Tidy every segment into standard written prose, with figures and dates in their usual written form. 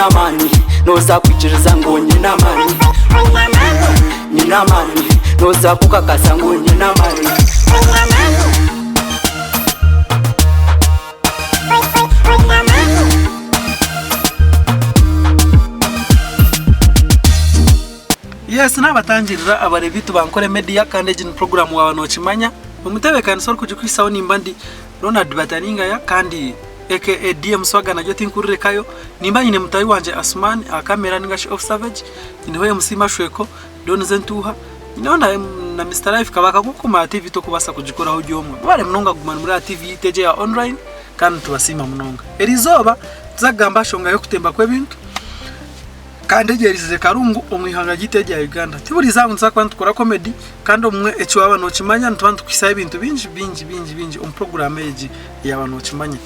Nyine amaani noza kwikiriza ngu nyine amaani Nyine amaani noza kukakasa ngu nyine amaani. Yes nabatangirira abareebi baitu ba Nkore Media kandi egi ni puroguraamu waaba nookimanya. Omutebeekanisa orikugikuhisaho nimba ndi Ronald Bataringaya kandi aka DM Swaga naryo tinkurirekayo. Nimba nyine mutaahi wangye Asuman aha kamera ninga shi Off Savage, nyineho MC Mashweko, Don Zentuuha, nyineho na, na Mister Life Kabaka kwonka aha TV tokubaasa kugikoraho ori omwe. Mwebare munonga kuguma muri aha TV yaitu egi eya online kandi nitubasiima munonga. Erizooba nituza kugamba aha nshonga y'okutemba kw'ebintu. Kandi egyerizize karungu omu ihanga ryaitu erya Uganda. Ti buri izooba ngu nituza kuba nitukora comedy kandi obumwe eki waaba nookimanya nituba nitukuhisaho ebintu bingi bingi bingi bingi omu puroguraamu egi yaaba nookimanya.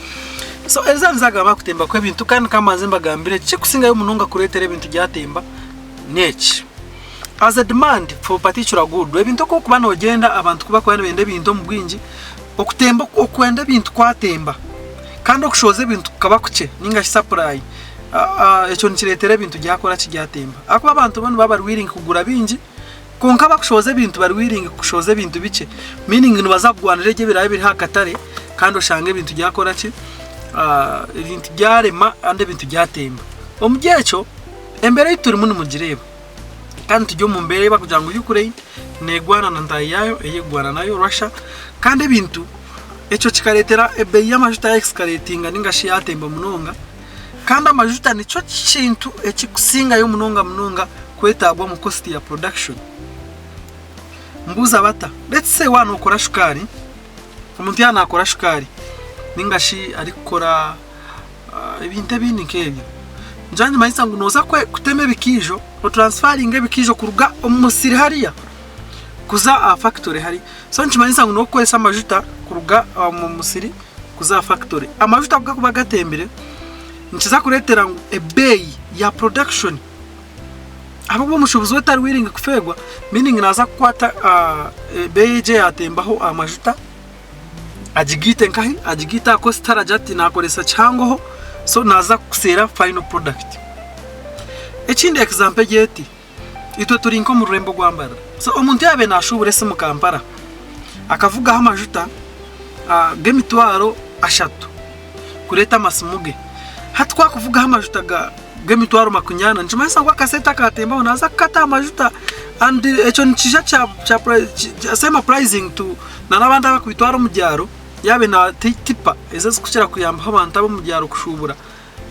So erizooba ninza kugamba aha kutemba kw'ebintu kandi ka mbanze mbagambire ekirikusingayo munonga kureetera ebintu byatemba n'eki, As a demand for particular good, ebintu oku orikuba noogyenda abantu ku barikuba nibenda ebintu omu bwingi, okutemba okwenda ebintu kwatemba kandi okushohoza ebintu kukaba kukye ninga shi supply. Ekyo nikireetera ebintu byakora ki? Byatemba. Ahakuba abantu bo nibaba bari willing kugura bingi, kwonka abakushohoza ebintu bari willing kushohoza ebintu bikye. Meaning nibaza kugwanira ebyo ebiraabe biri aha katare kandi oshange ebintu byakora ki? Ebintu byarema kandi ebintu byatemba. Omuri ekyo, embeera ei turimu nimugireeba. Kandi turi omu mbeera ei barikugira ngu Ukraine neegwana na ntaahi yaayo ei erikugwana nayo Russia kandi ebintu ekyo kikareetera ebeeyi y'amajuta ya escalatinga ninga shi yaatemba munonga. Kandi amajuta nikyo kintu ekirikusingayo munonga munonga kwetaagwa omu cost ya production. Mbuuza bata? Let's say waaba nookora shukaari, omuntu yaaba naakora shukaari ninga shi arikukora ebintu ebindi nk'ebyo, nikyo nikimanyisa ngu nooza kutema ebikiijo, otransfaringe ebikiijo kuruga omu musiri hariya kuza aha factory hariya. So nikimanyisa ngu n'okukoresa amajuta kuruga omu musiri kuza aha factory. Amajuta ku garikuba gatembire, nikiza kureetera ngu ebeeyi ya production ahabw'okuba omushuubuzi we tari willing kufeerwa, meaning naaza kukwata ebeeyi egi eyaatembaho amajuta agigaite nkahi, agigaite aha cost aragira ati naakoresa kihangoho, so naaza kuseera final product. Ekindi example egi eti, Itwe turi nk'omu rurembo rwa Mbarara. So omuntu yaabaire naashuubura esimu Kampala, akavugaho amajuta g'emitwaro ashatu kureeta amasimu ge. Hati ku arikuvugaho amajuta g'emitwaro makunyana, nikimanyisa ngu akasente akaatembaho naaza kukata aha majuta and ekyo nikiija kya same apprising to n'abandi abarikubitwara omu byaro, yaaba na tipa ezi ezirikukira kuyambaho abantu ab'omu byaro kushuubura.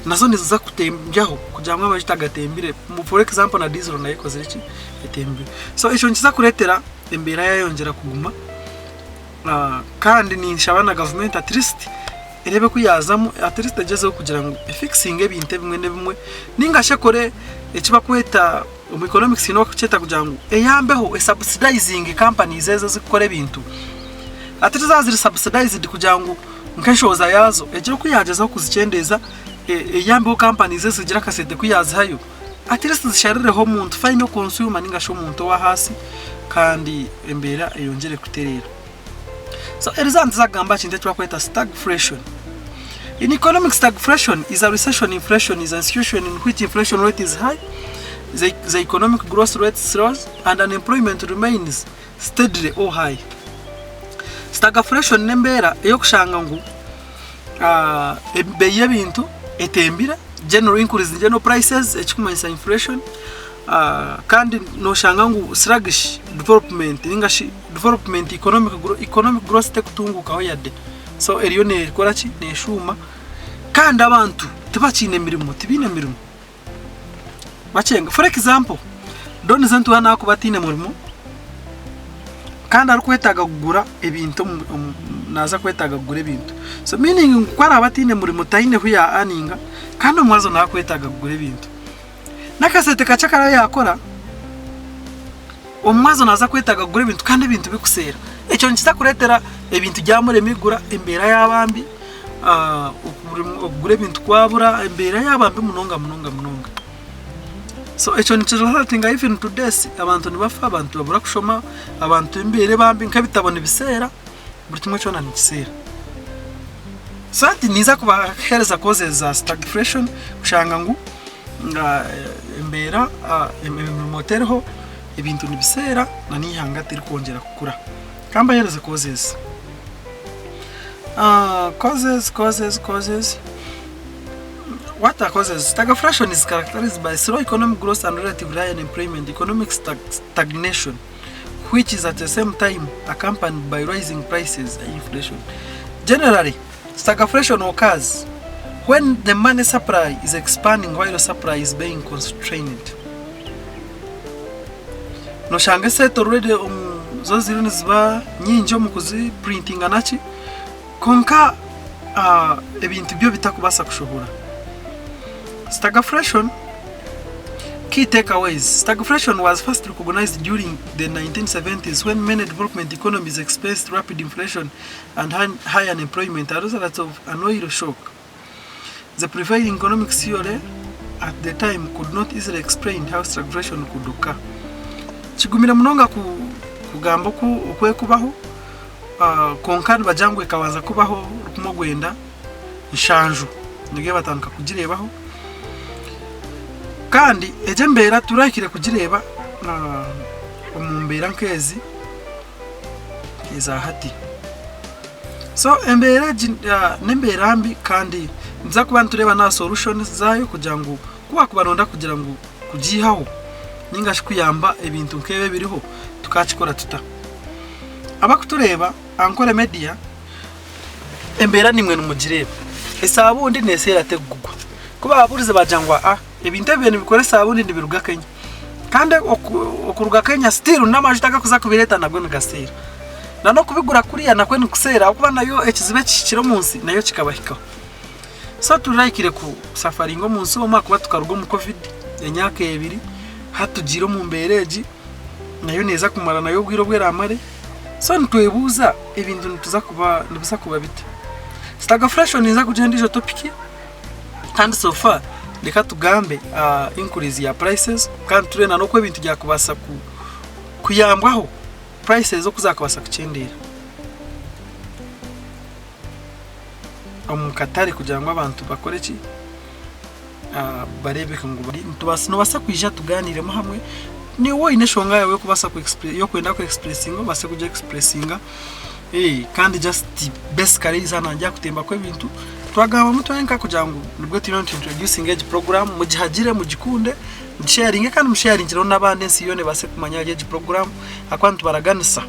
Nazo niziza kutembyaho kugira ngu amajuta gatembire for example na diesel nayo ekozire ki etembire so ekyo nikiza kuretera embeera yayongyera kuguma kandi ninshaba na gavumenti at least ereebe ku yazamu at least egyezeho kugira ngu efikisinge ebintu ebimwe n'ebimwe ningashi ekore eki barikweta omu economics haine oku barikukyeta kugira ngu eyambeho esabusidayizinge companies ezo ezirikukora ebintu at least zaaba ziri subsidized kugira ngu Nk'enshohoza yaazo egire oku yaagyezaho kuzikyendeeza eyambeho companies ezigire akasente ku yaazihayo at least zisharireho omuntu final consumer ninga shi omuntu ow'ahaasi kandi embeera eyongyere kutereera. So eriizooba nituza kugamba aha kintu eki barikweta stagflation. In economics stagflation is a recession inflation is a situation in which inflation rate is high, the, the economic growth rate slows and unemployment remains steadily or high. Stagflation n'embeera ey'okushanga ngu ebeeyi y'ebintu etembire, general increase in general prices ekikumanyisa inflation kandi noshanga ngu sluggish development ninga shi development economic economic growth tekutungukaho yade so eriyo nekora ki neshuuma kandi abantu tibakiine mirimo tibaine mirimo. Bakyenga for example Don Zentuha nakuba ataine murimo kandi arikwetaaga kugura ebintu naaza kwetaaga kugura ebintu so meaning ngu ku araabe ataine murimo taine ahu ya earninga kandi omwazo nakwetaaga kugura ebintu n'akasente kakye aku araabe yaakora omwazo naaza kwetaaga kugura ebintu kandi ebintu bikuseera ekyo nikiza kureetera ebintu byamurema igura embeera yaaba mbi. Okugura ebintu kwabura embeera yaaba mbi munonga munonga munonga. So ekyo nikiresultinga even to death abantu nibafa, abantu nibabura kushoma, abantu embeera eba mbi nk'ebitabo nibiseera, buri kimwe kyona nikiseera. So hati ninza kubaheereza causes za stagflation kushanga ngu. Embeera emirimo teriho, ebintu nibiseera na n'eihanga tirikwongyera kukura. Ka mbaheereze causes. Causes, causes, causes. What are causes? Stagflation is characterized by slow economic growth and relatively high unemployment, economic stagnation, which is at the same time accompanied by rising prices and inflation. Generally, stagflation occurs when the money supply is expanding while supply is being constrained. Noshanga esente already omu zo ziriyo niziba nyingi omu kuziprintinga naki kwonka ebintu byo bitakubaasa kushohora. Stagflation Key takeaways, Stagflation was first recognized during the 1970s when many development economies experienced rapid inflation and high unemployment a result of an oil shock. The prevailing economic theory at the time could not easily explain how stagflation could occur. Kigumire munonga kugamba oku okwekubaho kwonka nibagira ngu ekabanza kubaho rukumi orwenda nshanju nibwo batandika kugireebaho kandi egi embeera turahikire kugireeba omu mbeera nk'ezi eza hati. So embeera egi n'embeera mbi kandi nituza kuba nitureeba n'aha solutions zaayo kugira ngu ku waakuba nooyenda kugira ngu kugiihaho ninga shi kuyamba ebintu nk'ebi ebiriho tukakikora tuta. Abakutureeba Ankole Media embeera naimwe nimugireeba, esaabundi neeseera terikugwa. Ku baabuurize baagira ngu aa ebintu ebi nibikora esaabundi nibiruga Kenya. Kandi okuruga Kenya still n'amajuta agakuza kubireeta nago nigaseera. Na n'okubigura kuriya nakwo nikuseera ahabw'okuba nayo ekizibu ekihikire omu nsi nayo kikabahikaho. So turahikire kusafaringa omu nsi omu ahakuba tukaruga omu covid emyaka ebiri, hati tugiire omu mbeera egi nayo neeza kumara nayo obwire obu eraamare. So nitwebuuza ebintu nituza kuba nibiza kuba bita? Stagflation neeza kugira endiijo topic kandi so far reka tugambe aha increase ya prices kandi turebe na n'oku ebintu byakubaasa kuyambwaho prices oku zaakubaasa kukyendeera omu katare kugira ngu abantu bakore ki? Bareebeke ngu noobaasa kwija tugaaniiremu hamwe, naiwe oine enshonga yaawe y'okubaasa y'okwenda ku expressinga obaase kugi expressinga kandi just basically eizooba naanye kutembaku ebintu twagambamu twenka kugira ngu nibwo turiyo nitu introducinga egi program mugihagire mugikunde mugisheyaringe kandi musheyaringireho n'abandi ensi yoona ebaase kumanya ahari egi program ahakuba nitubaraganisa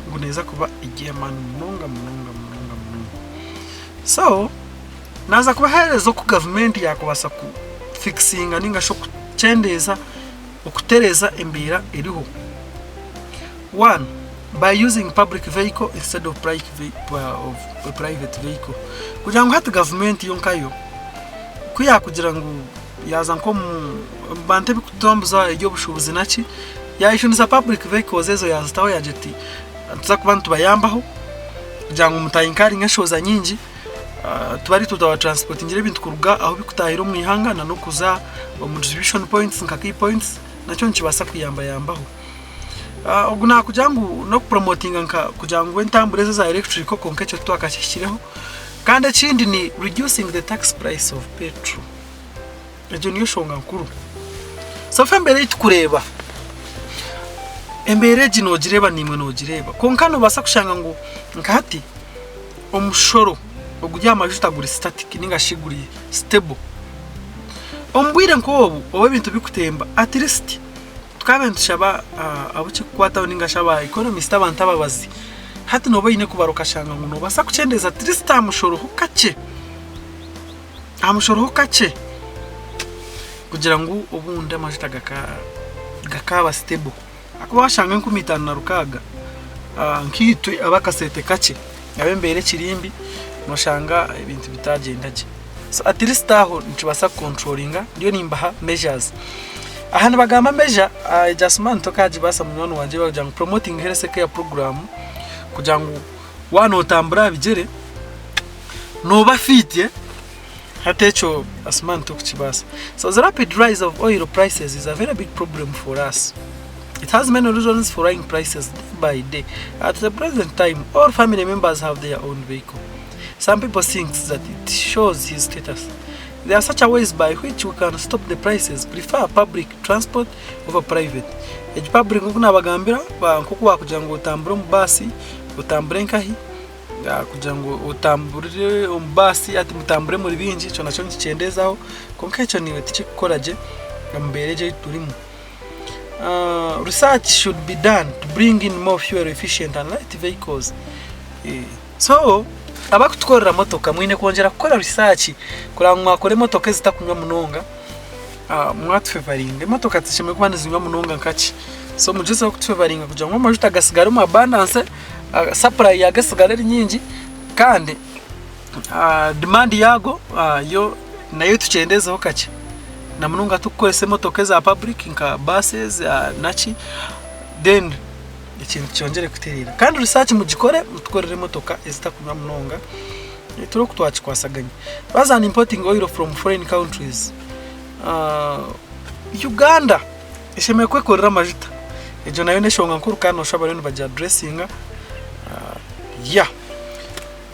ngu neeza kuba eri ey'amaani munonga munonga munonga munonga. So. Naaza kubaheereza oku gavumenti yaakubaasa kufikisinga nainga shi okukyendeeza okutereeza embeera eriho. One, by using public vehicle instead of private vehicle. Kugira ngu hati gavumenti yo nkayo ku yaakugira ngu yaaza nk'omu bantu ebikutambuza eby'obushuubuzi naki, yaayeshunisa public vehicles ezo yaazitaho yaagira eti nituza kuba nitubayambaho kugira ngu mutainkaringa enshohoza nyingi. Tuba ari itwe twabatransipotingira ebintu kuruga ahu birikutahira omu ihanga na n'okuza omu distribution points nka key points nakyo nikibaasa kuyambayambaho. Ogu nakugira ngu n'okupromotinga nka kugira ngu entambura ezi eza electric kwonka ekyo titwakakihikireho. Kandi ekindi ni reducing the tax price of petrol. Egyo niyo nshonga nkuru. So ife embeera ei turikureeba, embeera egi noogireeba naimwe noogireeba kwonka noobaasa kushanga ngu nka hati omushoro oguri aha majuta guri static ninga shi guri stable. Omu bwire nk'obu obu ebintu birikutemba at least tukaba nitushaba abu kirikukwataho ninga shi aba economist abantu ababazi hati nooba oine kubara okashanga ngu noobaasa kukyendeeza at least aha mushoro ho kakye. Aha mushoro ho kakye kugira ngu obundi amajuta gakaaba stable ahakuba washanga 5600 nkaitwe ab'akasente kakye ab'embeera ekiri mbi noshanga ebintu bitagyenda gye. So at least aho nikibaasa kukonturoringa ndiyo nimbaha measures. Aha nibagamba measure egya Asuman tokagibaasa munywani wangye barikugira ngu promoting health care program kugira ngu waaba notambura aha bigyere Nooba fit hati ekyo Asuman tokukibaasa. So the rapid rise of oil prices is a very big problem for us. It has many reasons for rising prices day by day. At the present time, all family members have their own vehicle. Some people think that it shows his status. There are such a ways by which we can stop the prices, prefer public transport over private. Egi public nk'oku nabagambira nk'oku wakugira ngu otambure omu baasi, otambure nkahi, kugira ngu otamburire omu baasi hati mutambure muri baingi ekyo nakyo nikikyendeezaho kwonka ekyo naiwe tikirikukora gye omu mbeera egi ei turimu. Research should be done to bring in more fuel efficient and light vehicles. So abarikutukorera motoka mwine kwongyera kukora research kureba ngu mwakora emotoka ezitakunywa munonga mwatufevaringa. Emotoka tizishemereire kuba nizinywa munonga nkaki. So mugyezeho kutufevaringa kugira ngu amajuta gasigare omu abundance, supply yaago esigare eri nyingi kandi demand yaago yo nayo tukyendezeho kakye. Na munonga turikukoresa emotoka eza public nka buses naki then ekintu kyongyere kutereera. Kandi research mugikore mutukorere emotoka ezitakunywa munonga turebe oku twakikwasaganya. Rather than importing oil from foreign countries, Uganda eshemereire kwekorera amajuta. Egyo nayo n'enshonga nkuru kandi noshusha bariyo nibagi addressinga. Yeah.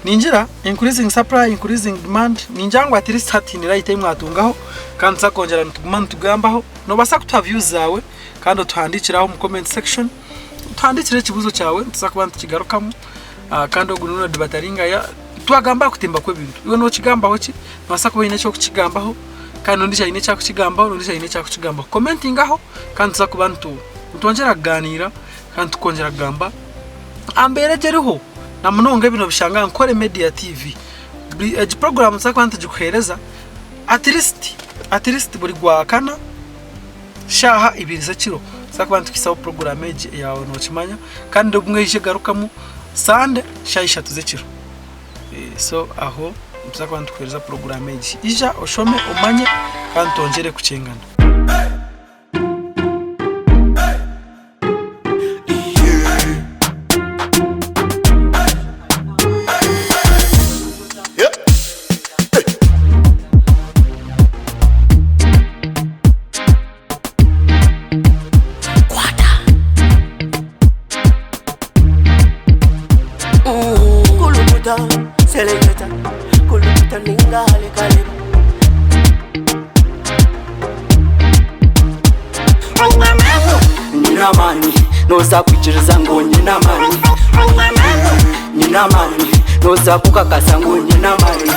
Ningira increasing supply, increasing demand, ningira ngu at least hati haine light ei mwatungaho kandi tuza kwongyera nituguma nitugambaho. Noobaasa kutuha views zaawe kandi otuhandiikire aho omu comment section, otuhandiikire ekibuuzo kyawe nituza kuba nitukigarukamu kandi ogu ni Ronald Bataringaya. Twagamba aha kutimba kw'ebintu, iwe nookigambaho ki? Noobaasa kuba oine eky'okukigambaho kandi n'ondiijo aine eki arikukigambaho n'ondiijo aine eki arikukigambaho. Commentinga aho kandi nituza kuba nitwongyera kugaaniira kandi tukongyera kugamba aha mbeera egi eriho na munonga ebi nobishanga aha Nkore Media TV. Egi puroguraamu nituza kuba nitugikuheereza at least at least buri Gwakana shaaha ibiri z'ekiro nituza kuba nitukuhisaho puroguraamu egi eya Waaba Nookimanya kandi obumwe eija egarukamu Sande shaaha ishatu z'ekiro. So aho nituza kuba nitukuheereza puroguraamu egi. Ija oshome omanye kandi twongyere kukyengana. Kulukuta, seleketa, kulukuta ninga halekaleba. Nyine amaani noza kwikiriza ngu nyine amaani Nyine amaani noza kukakasa ngu nyine amaani.